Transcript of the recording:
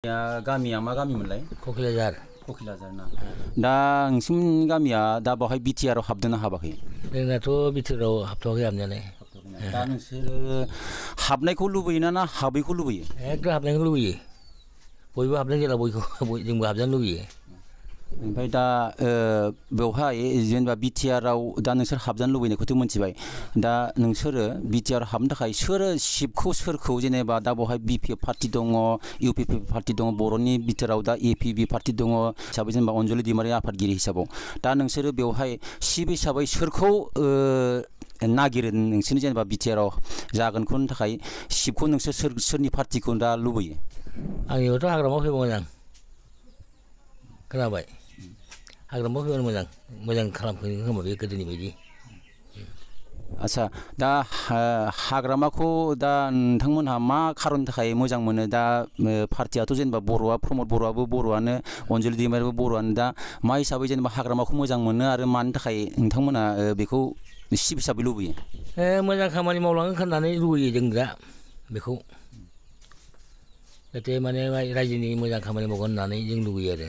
गामिया मा गामिमोनलाय? क'क्राझार। क'क्राझार ना। दा नोंसिनि गामिया दा बावहाय बिटिआरआव हाबदोंना हाबाखै? जोंनाथ' बिटिआरआव हाबथ'वाखै हाबनायालाय। दा नोंसोरो हाबनायखौ लुबैयोना ना हाबैखौ लुबैयो? एकदम हाबनायखौ लुबैयो। बयबो हाबदों जेला जोंबो हाबजानो लुबैयो। ओमफ्राय दा बेवहाय जेनेबा बिटिआरआव दा नोंसोर हाबजानो लुबैनायखौथ' मिथिबाय। दा नोंसोरो बिटिआर हाबनो थाखाय सोरखौ जेनेबा दा बेवहाय बिपिएफ पार्टि दङ, इउपिपि पार्टि दङ, बर'नि बिथोराव दा एपिबि पार्टि दङ हिसाबै जेनेबा अनजलि दैमारि आफादगिरि हिसाबाव। दा नोंसोरो बेवहाय सिफ हिसाबै सोरखौ नागिरो नोंसोरनि जेनेबा बिटिआरआव जागोनखौ थाखाय सिफखौ नोंसोर सोरनि पार्टिखौ दा लुबैयो? आंनिबाथ' हाग्रामायाव फैबा मोजां। खोनाबाय? हाग्रामायाव फैबानो मोजां खालामफैगोन खोमा बे गोदोनि बायदि। आच्छा, दा हाग्रामाखौ दा नोंथांमोनहा मा खारननि थाखाय मोजां मोनो? दा पार्टियाथ' जेनेबा प्रमद बर'आबो बर'आनो, अनजलि दैमारियाबो बर'आनो। दा मा हिसाबै जेनेबा हाग्रामाखौ मोजां मोनो आरो मानि थाखाय नोंथांमोना बेखौ सिफ हिसाबै लुबैयो? मोजां खामानि मावलांगोन होननानै लुबैयो जों दा बेखौ। जाहाथे माने रायजोनि मोजां खामानि मावगोन होननानै जों लुबैयो आरो।